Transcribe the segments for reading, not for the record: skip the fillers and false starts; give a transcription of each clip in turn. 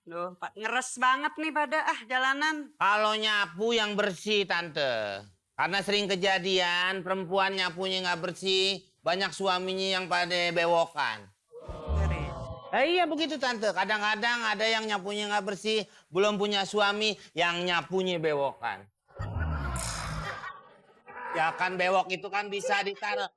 Duh, ngeres banget nih pada jalanan. Kalau nyapu yang bersih, Tante. Karena sering kejadian perempuan nyapunya nggak bersih, banyak suaminya yang pada bewokan. Iya begitu, Tante. Kadang-kadang ada yang nyapunya nggak bersih, belum punya suami, yang nyapunya bewokan. Ya kan bewok itu kan bisa ditaruh.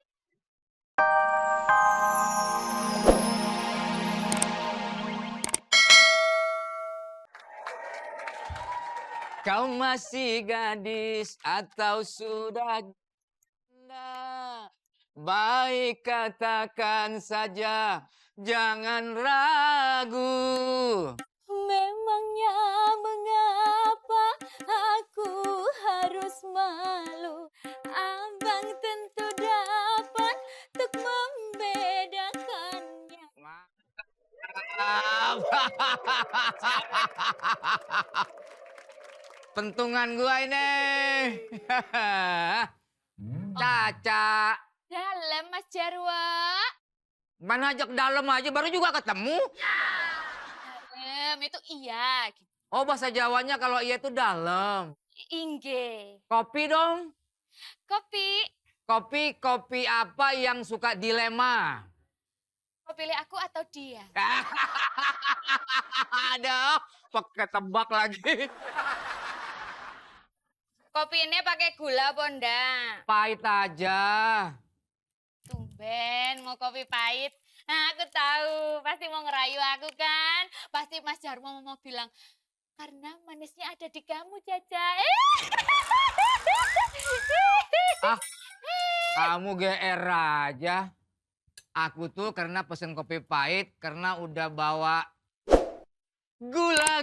Kau masih gadis atau sudah janda? Baik katakan saja, jangan ragu. Memangnya mengapa aku harus malu? Abang tentu dapat untuk membedakannya. Pentungan gua ini. Caca. Dalam Mas Jarwo. Mana ajak dalam aja baru juga ketemu. Dalam itu iya. Oh bahasa Jawanya kalau iya itu dalam. Ingge. Kopi dong. Kopi. Kopi apa yang suka dilema? Kau pilih aku atau dia? Ada pakai tebak lagi. Kopi ini pakai gula apa enggak? Pahit aja. Tumben mau kopi pahit. Nah, aku tahu pasti mau ngerayu aku kan. Pasti Mas Jarwo mau bilang karena manisnya ada di kamu, Caca. Ah, kamu GR aja. Aku tuh karena pesen kopi pahit karena udah bawa gula.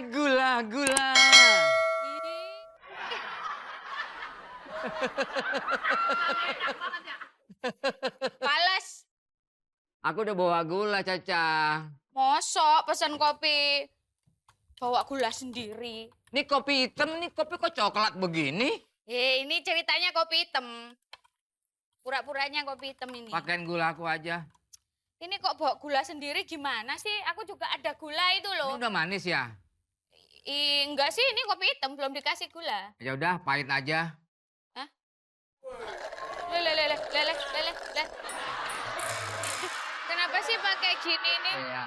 Pales. Aku udah bawa gula, Caca. Mosok pesen kopi bawa gula sendiri. Ini kopi hitam, nih kopi kok coklat begini? Ini ceritanya kopi hitam. Pura-puranya kopi hitam ini. Pakein gula aku aja. Ini kok bawa gula sendiri gimana sih? Aku juga ada gula itu Ini loh. udah manis ya? Enggak sih, ini kopi hitam belum dikasih gula. Ya udah, pahit aja. Hah? Lele. Kenapa sih pakai gini nih? Iya.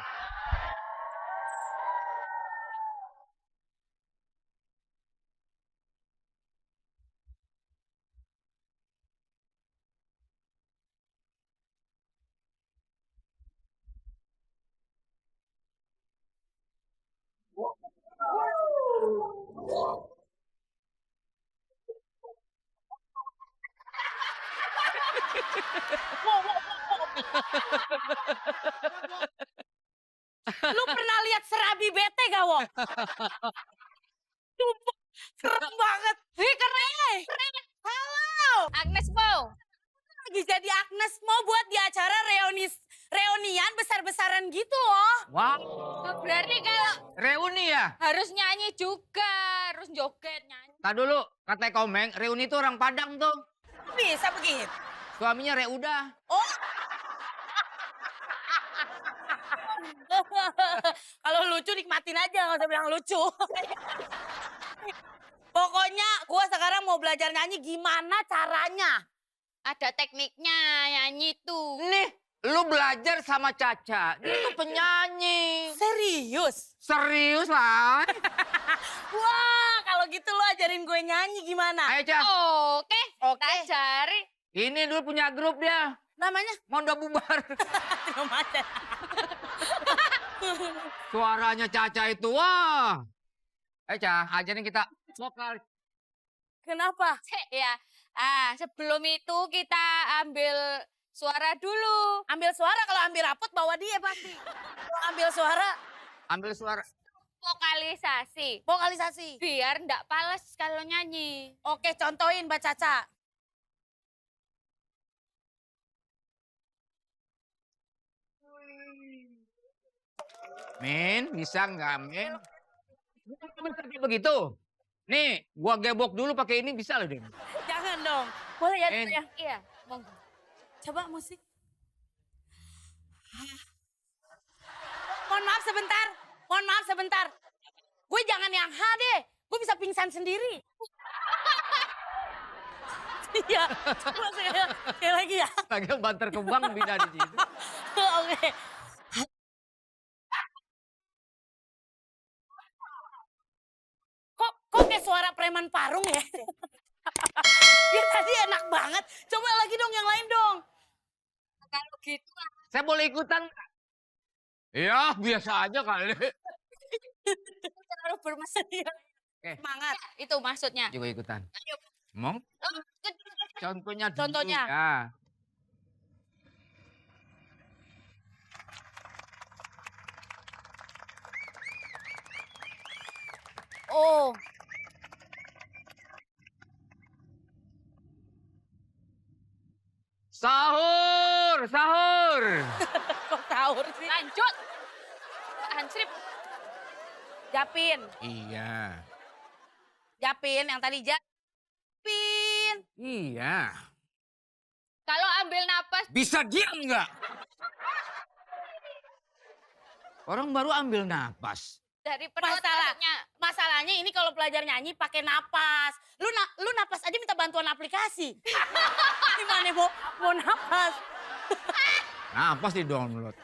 Lu pernah lihat serabi bete gak, Wo? Sumpah, keren banget. Keren. Halo. Agnes Mo. Lagi jadi Agnes mau buat di acara reunian besar-besaran gitu loh. Wah, Berarti kalau reuni ya? harus nyanyi juga, harus joget nyanyi. Tak dulu, kata Komeng, reuni itu orang Padang tuh. Bisa begitu. Suaminya Reuda. Oh. Kalau lucu nikmatin aja, nggak usah bilang lucu. Pokoknya gua sekarang mau belajar nyanyi gimana caranya. Ada tekniknya nyanyi tuh. Nih, lu belajar sama Caca. Dia tuh penyanyi. Serius? Serius lah. Wah, kalau gitu lo ajarin gue nyanyi gimana? Ayo, Ca. Oke, tak cari. Ini dulu punya grup dia. Namanya? Mau udah bubar. Namanya. Suaranya Caca itu, wah. Ayo, Ca, ajarin kita vokal. Kenapa? Ya, sebelum itu kita ambil suara dulu. Ambil suara, kalau ambil rapot bawa dia pasti. Kalau ambil suara, Ambil suara. Vokalisasi. vokalisasi. Biar ndak pales kalau nyanyi. Oke, contohin Mbak Caca. Min, bisa nggak, Min? Kayak begitu. Nih, gua gebok dulu pakai ini bisa loh, Den. Jangan dong. Boleh ya, Min. ya. Iya, monggo. Coba musik. Mohon maaf sebentar. Mohon maaf sebentar. Gue jangan yang H deh. Gue bisa pingsan sendiri. Iya. Coba sekali lagi ya. Agak banter kembang bisa di situ. Oke. Kok kayak suara preman parung ya? Ya tadi enak banget. Coba lagi dong yang lain dong. Kalau gitu Saya boleh ikutan nggak? Ya, biasa aja kali. Terlalu bermesin. Oke. Semangat. itu maksudnya. Juga ikutan. Ayo. Mau? Oh, Contohnya dulu. Contohnya. Ya. Oh. Sahur, sahur. Kok sahur sih? Lanjut. Pak Hansip. Japin. Iya. Japin yang tadi Japin. Iya. Kalau ambil napas Bisa diam nggak? Orang baru ambil napas. dari perut Masalah. maksudnya. Masalahnya ini kalau belajar nyanyi pakai napas. Lu napas aja minta bantuan aplikasi. Gimana mau napas? Napas di download.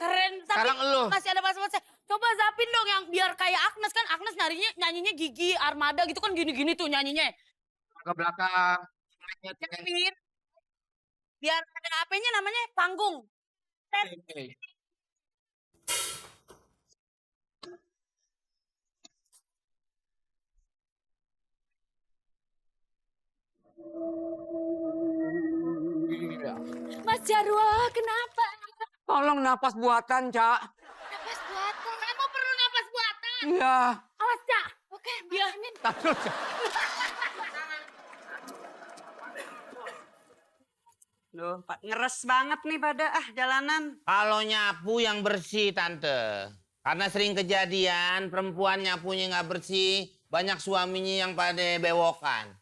Keren, tapi Sekarang elu. masih ada pas-pasnya. Coba Zapin dong yang biar kayak Agnes kan. Agnes nyanyinya Gigi Armada gitu kan gini-gini tuh nyanyinya. Ke belakang. Zapin. Biar ada apa-nya namanya panggung. Mas Jarwo, kenapa? Tolong napas buatan, Cak. Napas buatan. Kamu perlu napas buatan. Iya. Awas, Cak. Oke, Mbak Mimin. Taruh, Cak. Loh, Pak, ngeres banget nih pada jalanan. Kalau nyapu yang bersih, Tante. Karena sering kejadian perempuan nyapunya nggak bersih, banyak suaminya yang pada bewokan.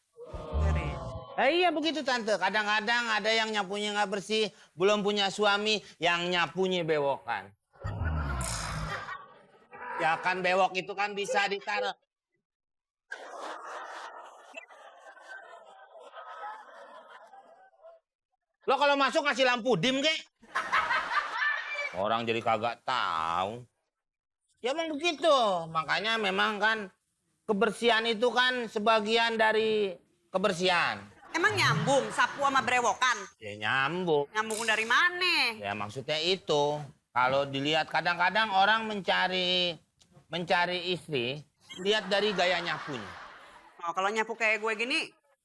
Iya begitu, Tante. Kadang-kadang ada yang nyapunya nggak bersih, belum punya suami, yang nyapunya bewokan. Ya kan bewok itu kan bisa ditaruh. Lo kalau masuk kasih lampu dim, kek? Orang jadi kagak tahu. Ya emang begitu. Makanya memang kan kebersihan itu kan sebagian dari kebersihan. Emang nyambung sapu sama brewokan? Ya nyambung. Nyambung dari mana? Ya maksudnya itu. Kalau dilihat kadang-kadang orang mencari istri, lihat dari gaya nyapunya. Oh, kalau nyapu kayak gue gini,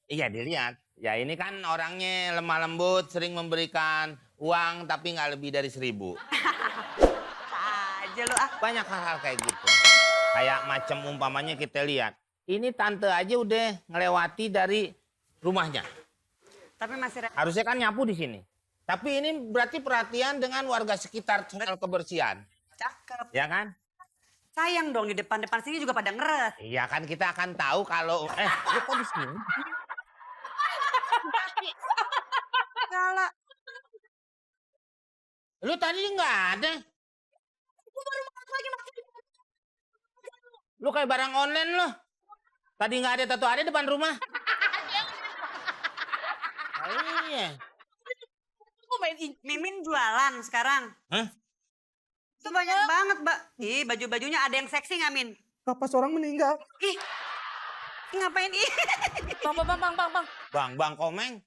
Iya dilihat. Ya ini kan orangnya lemah lembut, sering memberikan uang tapi nggak lebih dari 1.000. aja lu ah. Banyak hal-hal kayak gitu. Kayak macam umpamanya kita lihat. Ini tante aja udah ngelewati dari rumahnya. Tapi masih Harusnya kan nyapu di sini. Tapi ini berarti perhatian dengan warga sekitar soal kebersihan. cakep. Ya kan? Sayang dong di depan-depan sini juga pada ngeres. Iya kan kita akan tahu kalau... lu kok di sini? Salah. Lu tadi nggak ada. Lu kayak barang online lo. Tadi nggak ada, tato ada depan rumah. Oh, iya. Mimin jualan sekarang. Hah? Itu banyak banget, Mbak. Ih, baju-bajunya ada yang seksi nggak, Min? Kapas orang meninggal. Ih, ngapain ih? Bang. Bang Komeng.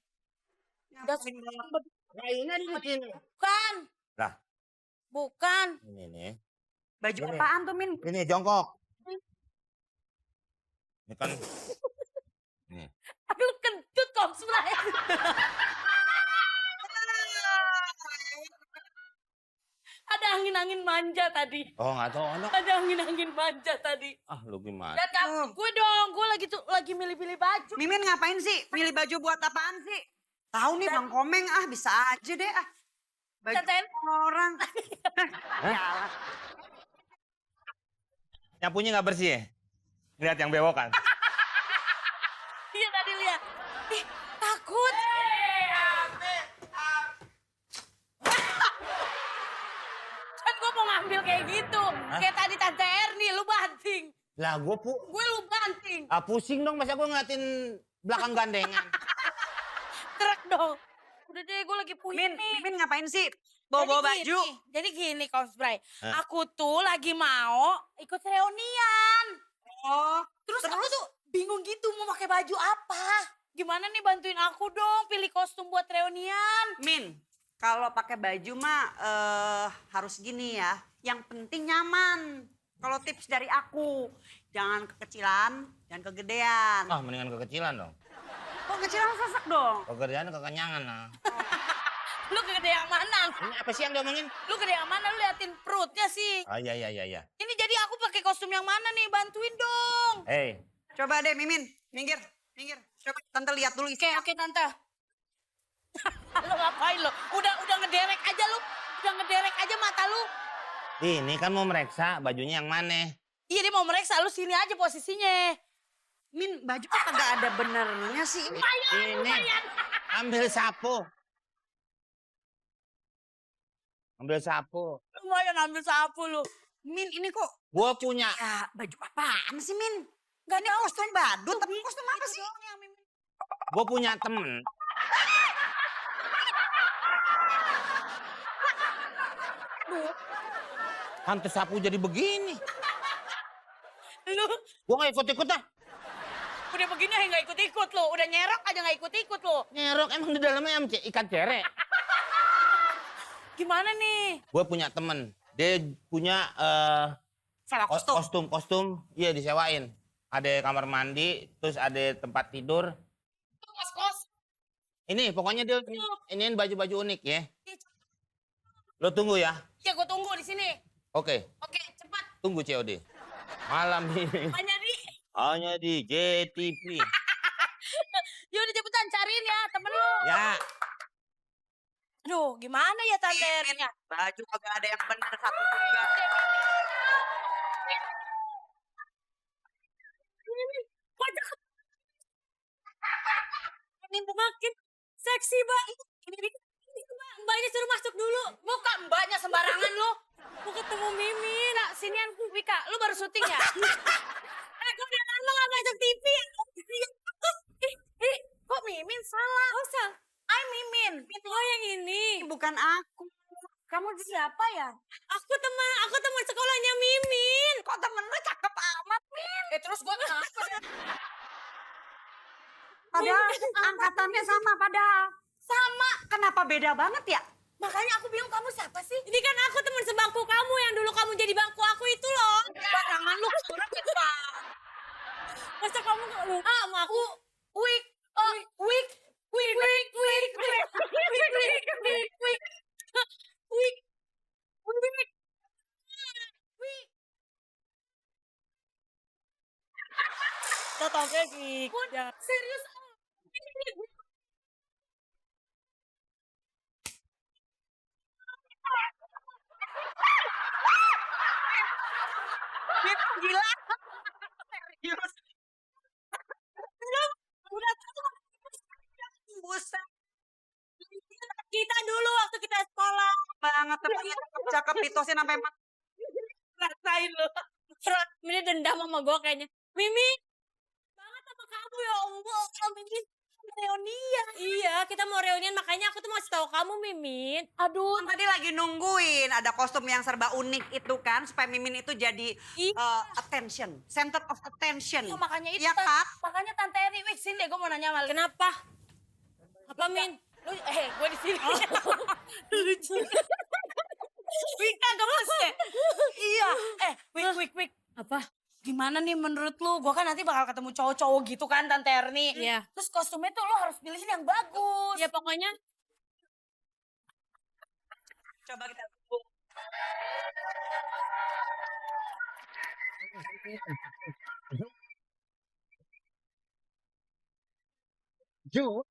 Ngapain banget? Nah ini ada di sini. Bukan. Lah. Bukan. Ini nih. Baju Ini. apaan tuh, Min? Ini jongkok. Ini kan. Nih. Lu kentut kok sebenarnya. Ada angin-angin manja tadi. Oh nggak tahu anak. Ada angin-angin manja tadi. Ah lu gimana? Lihat kamu, gue dong, gue lagi milih-pilih baju. Mimin ngapain sih? Milih baju buat apaan sih? Tahu nih Bang Komeng bisa aja deh ah. Baju Tante, orang. Nyapunya nggak bersih ya? Lihat yang bewokan. iya tadi lihat. Ih, takut. Kan gue mau ngambil kayak gitu. Kayak tadi Tante Erni, lu banting. Lah gue Gue lu banting. pusing dong masa gue ngeliatin belakang gandengan. Truk dong. Udah deh, gue lagi puyeng Min, nih. Min ngapain sih? Bawa-bawa Jadi baju. gini, Jadi gini, Kosbray. Hah? Aku tuh lagi mau ikut reunian. Oh, Terus aku tuh bingung gitu mau pakai baju apa. Gimana nih bantuin aku dong pilih kostum buat reunian. Min, kalau pakai baju mah harus gini ya. Yang penting nyaman. Kalau tips dari aku, jangan kekecilan, jangan kegedean. Ah, mendingan kekecilan dong. Kok kecilan sesak dong? Pekerjaan kekenyangan lah. Lu gede yang mana? Ini apa sih yang diomongin? Lu gede yang mana? Lu liatin perutnya sih. Ah, iya. Ini jadi aku pakai kostum yang mana nih? Bantuin dong. Hei, Coba deh Mimin, minggir, minggir. Coba tante lihat dulu isi. Oke, Tante. Lu ngapain lo? Udah ngederek aja lu. Udah ngederek aja mata lu. ini kan mau mereksa bajunya yang mana? Iya dia mau meriksa lu sini aja posisinya. Min, baju kok kagak ada benernya sih. Ini ambil sapu. Ambil sapu. Lumayan ambil sapu lu. Min, ini kok Gue punya. ya baju apaan sih Min? Gak nih Kostum badut, tapi kostum apa sih? Gue punya temen. Pantes sapu jadi begini. Lu Gue gak ikut-ikut dah. udah begini aja gak ikut-ikut lu. Udah nyerok aja gak ikut-ikut lu. Nyerok emang di dalamnya ikan cere. Gimana nih? Gue punya temen. Dia punya Sewa kostum. kostum. Iya disewain. Ada kamar mandi, terus ada tempat tidur. Kos-kos. Ini pokoknya dia iniin baju-baju unik ya. Lo tunggu ya. Ya gue tunggu di sini. Oke, Oke, cepat. tunggu COD. Malam ini Hanya di. hanya di JTV. Yaudah cepetan cariin ya temen lu. Ya, Aduh, gimana ya Tante Min, Ernya? baju kagak ada yang bener satu juga. Wajah. Ini makin seksi, Bang. Ini Mbak ini suruh masuk dulu. Buka mbaknya sembarangan lu. Mau ketemu Mimin. Kak, sinian Wika. Lu baru syuting ya? Kok dia lama gak masuk TV ya? Kok Mimin salah? Oh, salah. Mimin. Oh, yang ini. Bukan aku. Kamu siapa ya? Aku teman sekolahnya Mimin. Kok temen lu cakep amat, Min? Terus gua kenapa? Padahal angkatannya sama padahal. Sama. Kenapa beda banget ya? Makanya aku bingung kamu siapa sih? Ini kan aku teman sebangku kamu yang dulu kamu jadi bangku aku itu loh. Barangan lu orang kita. Masa kamu gak lupa sama aku? Wik. Tahu kayak gitu. Serius? Gila. Serius. Udah Buset kita dulu waktu kita sekolah. banget temennya cakep ditosin sampai mati. Rasain lo. Ini dendam sama gue kayaknya. Mimi. Banget sama kamu ya Allah. Mimi reunian. Iya, kita mau reunian makanya aku tuh mau kasih tahu kamu Mimin. Aduh. Kan tadi lagi nungguin ada kostum yang serba unik itu kan supaya Mimin itu jadi attention, center of attention. Oh, makanya itu. Ya Kak? Makanya Tante Eri, wih sini deh gue mau nanya mal. Kenapa? Apa Min? Lu gue di sini. Lucu. Wika gemes ya? Iya. Wik. Apa? Gimana nih menurut lu? Gue kan nanti bakal ketemu cowok-cowok gitu kan Tante Erni. Iya. Terus kostumnya tuh lo harus pilihin yang bagus. Ya pokoknya. Coba kita tunggu. Ju.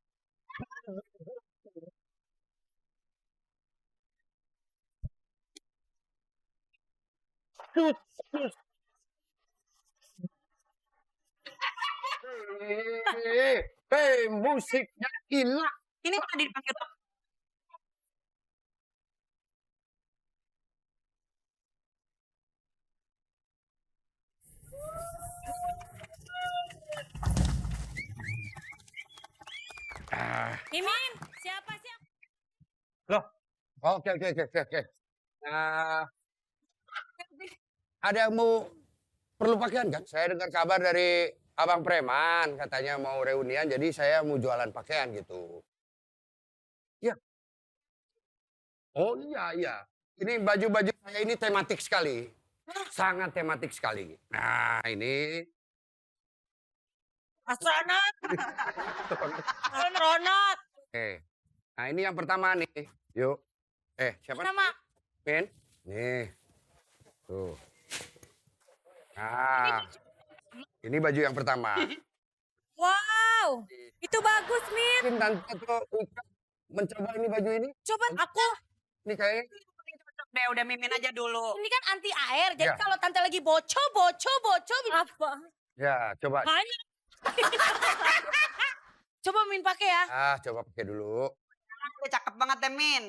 Musiknya hilang. Ini tadi dipanggil Mimin, siapa sih? Loh, oke. Nah, ada yang mau perlu pakaian kan? Saya dengar kabar dari Abang Preman, katanya mau reunian, jadi saya mau jualan pakaian gitu. Iya. Oh iya. Ini baju-baju saya ini tematik sekali. Sangat tematik sekali. Nah, ini. Astronot. Astronot. Nah, ini yang pertama nih. Yuk. Siapa? Nama. Min. Nih. Tuh. Nah. Ini baju yang pertama. Wow, itu bagus, Min. Mungkin tante tuh mencoba ini baju ini. Coba aku. Ini kayaknya. deh, udah Mimin aja dulu. Ini kan anti air, jadi Ya. kalau tante lagi boco. Apa? Ya, coba. Hanya. Coba Min pakai ya. Coba pakai dulu. Udah cakep banget deh, Min.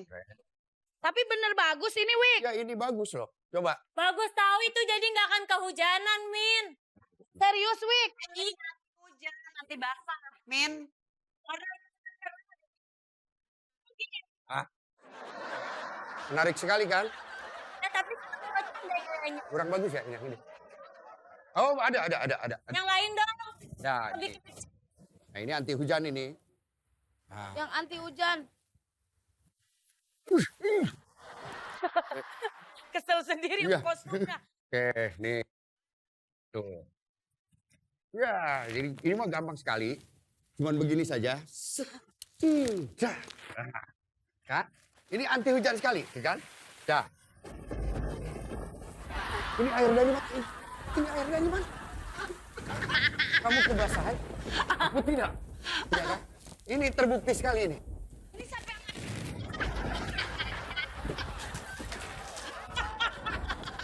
Tapi bener bagus ini, Wik. Ya, ini bagus loh. Coba. Bagus tahu itu jadi nggak akan kehujanan, Min. Serius, Wik. Hujan, nanti basah. Min. Menarik sekali kan? Tapi kayaknya. Kurang bagus ya yang ini. Oh, ada. Yang lain dong. Nah, ini. Nah, ini anti hujan ini. Nah. Yang anti hujan. Kesel sendiri Iya. kostumnya. Oke, nih. Tuh. Ya, jadi ini mah gampang sekali. Cuman begini saja. Dah. Nah, kan? Ini anti hujan sekali, kan? Dah. Ini air dari mana? Ini air dari mana? Kamu kebasahan? Aku tidak. Tidak kan? Ini terbukti sekali ini. Ini sampai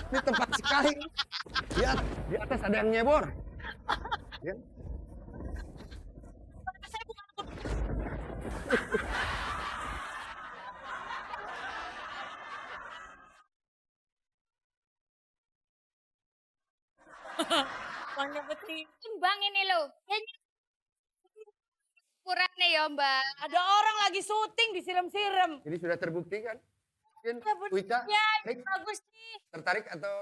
Ini tepat sekali. Lihat, di atas ada yang nyebor. Ya. saya bukan Mana betul. Bang ini loh. Kurang nih ya Mbak. Ada orang lagi syuting disiram-siram. Ini sudah terbukti kan? Mungkin Ya, bener. Wika, Ya, Rik, bagus nih. tertarik atau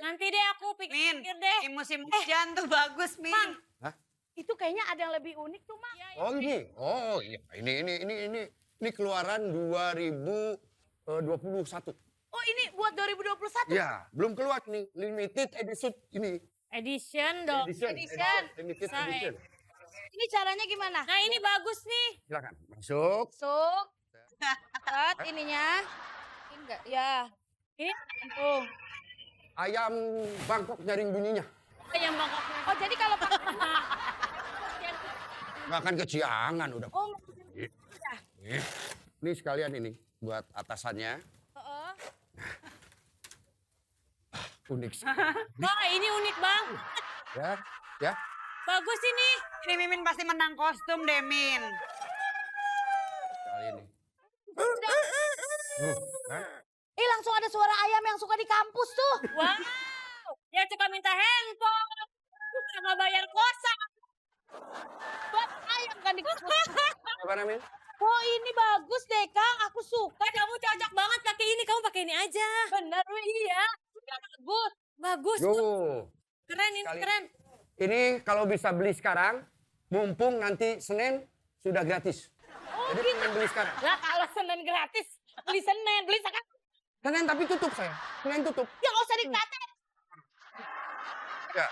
Nanti deh aku Min, pikir deh. di musim hujan tuh bagus, Min. Mang. Hah? Itu kayaknya ada yang lebih unik tuh, Mang. Oh ini, oh iya, ini keluaran 2021. Oh, ini buat 2021. Ya, belum keluar nih, limited edition ini. Edition dong. Limited Saya. edition. Ini caranya gimana? Nah, ini bagus nih. Silakan masuk. Masuk. Set ininya. Ini enggak? Ya. Ini tuh. Ayam Bangkok nyaring bunyinya. Yang bangkok. Oh, jadi kalau pakai Makan keciangan udah. Oh, Ini sekalian ini buat atasannya. heeh. Unik. Wah, ini unik, Bang. Ya. Bagus ini. Ini Mimin pasti menang kostum deh, Min. Kali ini. Kan? Langsung ada suara ayam yang suka di kampus tuh. Wow. Yang suka minta handphone. Sama bayar kosan. Buat ayam kan di kampus. Apa namanya? Oh, ini bagus deh, Kang. Aku suka. Kamu cocok banget pakai ini. Kamu pakai ini aja. Bener, iya. Bagus. Bagus. Yo. Keren ini, Sekali. keren. Ini kalau bisa beli sekarang, mumpung nanti Senin sudah gratis. Oh, Jadi gitu. pengen beli sekarang. Lah, kalau Senin gratis, beli Senin. Beli sekarang. Senin tapi tutup saya. Senin tutup. Ya, nggak usah dikata. Ya.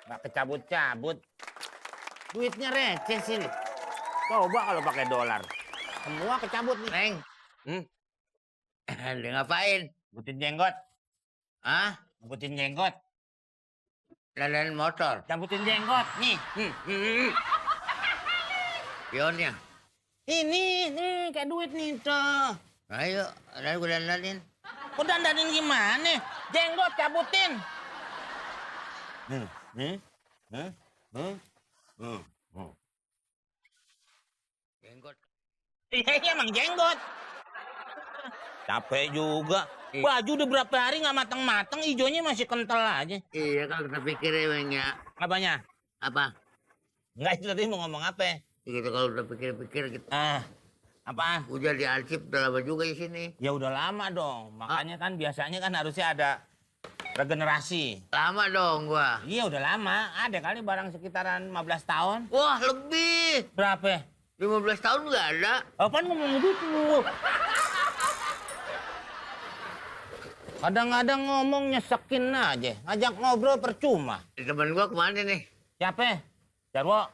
Nggak kecabut-cabut. Duitnya receh sini. Coba kalau pakai dolar. Semua kecabut nih. Neng. Lu ngapain? Butin jenggot. Hah? Butin jenggot. Lalain motor. Cabutin jenggot. Nih. Pionnya. Ini, nih, kayak duit nih, tuh. Ayo, ada gue dandanin. Kok dandanin gimana? Jenggot cabutin. Jenggot. Iya, emang jenggot. Capek juga. Baju udah berapa hari nggak mateng-mateng, hijaunya masih kental aja. Iya, kalau kita pikir emangnya. Apanya? Apa? Enggak, itu tadi mau ngomong apa? Gitu kalau udah pikir-pikir gitu. Apaan? Udah diarsip udah lama juga di sini. Ya udah lama dong. Makanya kan biasanya kan harusnya ada regenerasi. Lama dong gua. Iya udah lama. Ada kali barang sekitaran 15 tahun. Wah, lebih. Berapa? 15 tahun nggak ada. Apaan ngomong gitu? Kadang-kadang ngomong nyesekin aja. Ngajak ngobrol percuma. Temen gua kemana nih? Siapa? Jarwo?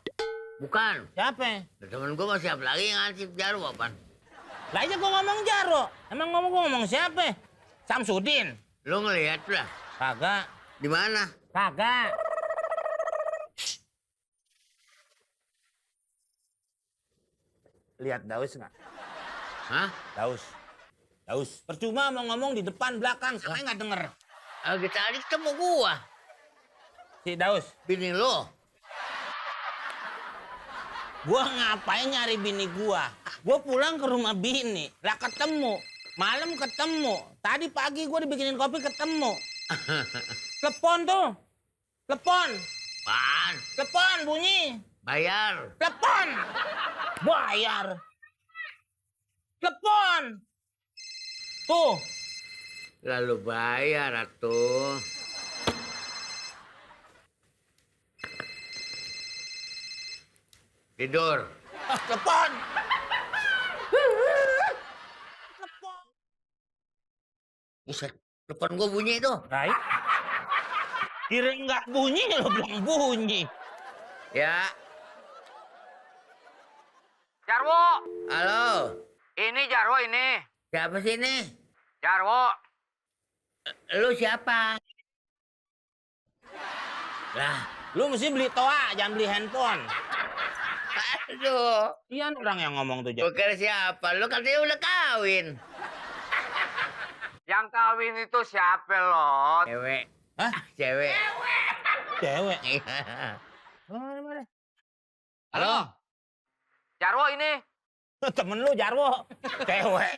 Bukan. Siapa? Temen gua masih apa lagi yang ngansip Jarwo, Pan? Lah aja gua ngomong Jarwo. Emang ngomong siapa? Samsudin? Lu ngeliat lah. Kagak. Di mana? Kagak. Lihat Daus nggak? Hah? Daus. Percuma mau ngomong di depan belakang, saya nggak denger. Kita tadi ketemu gua. Si Daus, Bini lo. gua ngapain nyari bini gua? Gua pulang ke rumah bini, lah ketemu. Malam ketemu. Tadi pagi gua dibikinin kopi ketemu. Telepon tuh. Telepon. Pan. Telepon bunyi. Bayar. Telepon. Bayar. Telepon. Tuh. Lalu bayar atuh. Tidur. Telepon. Buset, telepon gua bunyi itu. Baik. Kira nggak bunyi, lo bilang bunyi. Ya. Jarwo, Halo. ini Jarwo ini. Siapa sih ini? Jarwo, Lu siapa? Lah, Lu mesti beli toa, jangan beli handphone. aduh. Ian orang yang ngomong tuh, Gua kira siapa? Lu katanya udah kawin. yang kawin itu siapa lo? Cewek. Hah? Cewek. Cewek. Iya. Mana? Halo. Jarwo ini. Temen lu Jarwo. Cewek.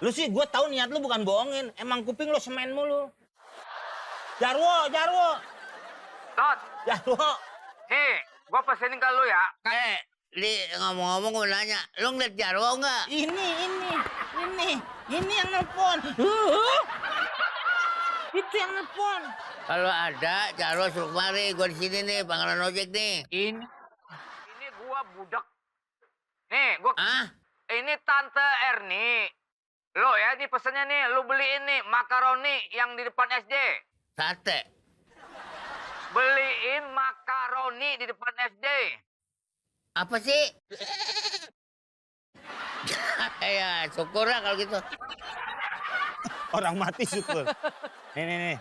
Lu sih gue tahu niat lu bukan bohongin. Emang kuping lu semen mulu. Jarwo. Tot, Jarwo. nih, gua pesenin ke lu ya. Li ngomong-ngomong gua nanya, lu ngeliat Jarwo nggak? Ini yang nelpon. Itu yang nelpon. Kalau ada, Jarwo suruh kemari. Gua di sini nih, pangkalan ojek nih. Ini gua budak. Nih, gua Ah? ini Tante Erni. Lo ya, ini pesennya nih, lu beliin nih makaroni yang di depan SD. Sate. Beliin makaroni di depan SD. Apa sih? Ya, syukur lah kalau gitu. Orang mati syukur. Nih.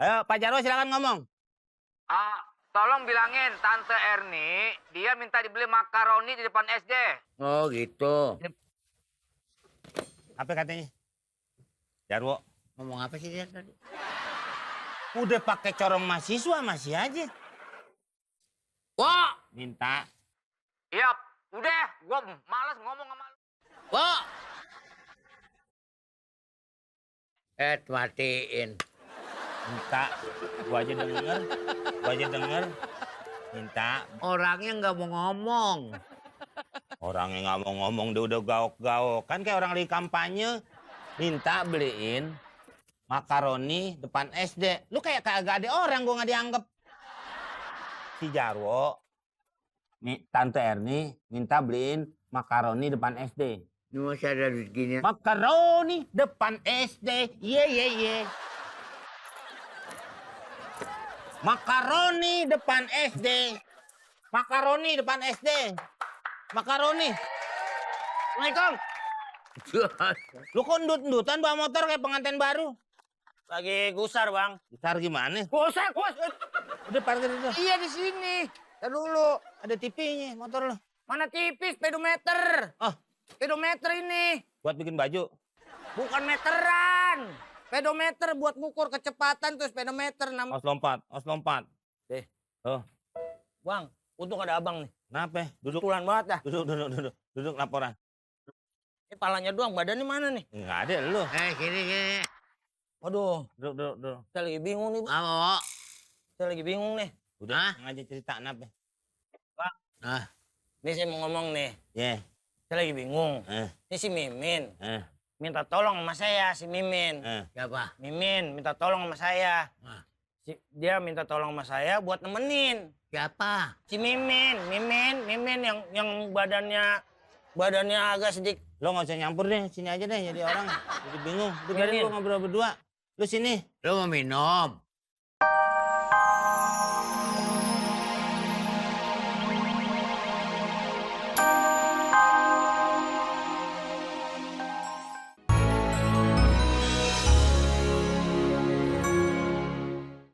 Ayo Pak Jarwo silakan ngomong. Tolong bilangin Tante Erni, dia minta dibeli makaroni di depan SD. Oh gitu. Apa katanya? Jarwo. Ngomong apa sih dia tadi? Udah pakai corong mahasiswa masih aja. Wah! Minta. Iya, udah, gua malas ngomong sama lu. Wah! Matiin. Minta. Gua aja denger. Minta. Orangnya nggak mau ngomong. Orangnya nggak mau ngomong, dia udah gaok-gaok. Kan kayak orang lagi kampanye. Minta beliin makaroni depan SD. Lu kayak kagak ada orang, gua nggak dianggap. Si Jarwo, Tante Erni minta beliin makaroni depan SD. Ini masih ada rezekinya. Makaroni depan SD. Ye. Makaroni depan SD. Makaroni. Assalamualaikum. Lu kok ndut-ndutan bawa motor kayak pengantin baru? Lagi gusar, Bang. Gusar gimana? Gusar. Udah parkir itu. Iya di sini. Tar dulu. Ada TV-nya motor lo. Mana TV, speedometer. Oh. Speedometer ini. Buat bikin baju. Bukan meteran. Speedometer buat ngukur kecepatan tuh speedometer. Os lompat. Deh. Oh, Bang, untung ada abang nih. kenapa? Duduk, Kebetulan banget dah. duduk laporan. Ini palanya doang, badannya mana nih? Nggak ada lu. Sini. Waduh, Duduk. saya lagi bingung nih. Bang. Mau. Saya lagi bingung nih. Udah, ngajak cerita kenapa? Ah, Nih saya mau ngomong nih. Ya, Saya lagi bingung. Ini si Mimin. Minta tolong sama saya, si Mimin. siapa? Mimin minta tolong sama saya. Ah. Dia minta tolong sama saya buat nemenin. Siapa? Si Mimin yang badannya agak sedikit. lo nggak usah nyampur deh, sini aja deh jadi orang. Jadi bingung. Udah biarin Min. lu ngobrol berdua. Lu sini. Lu mau minum?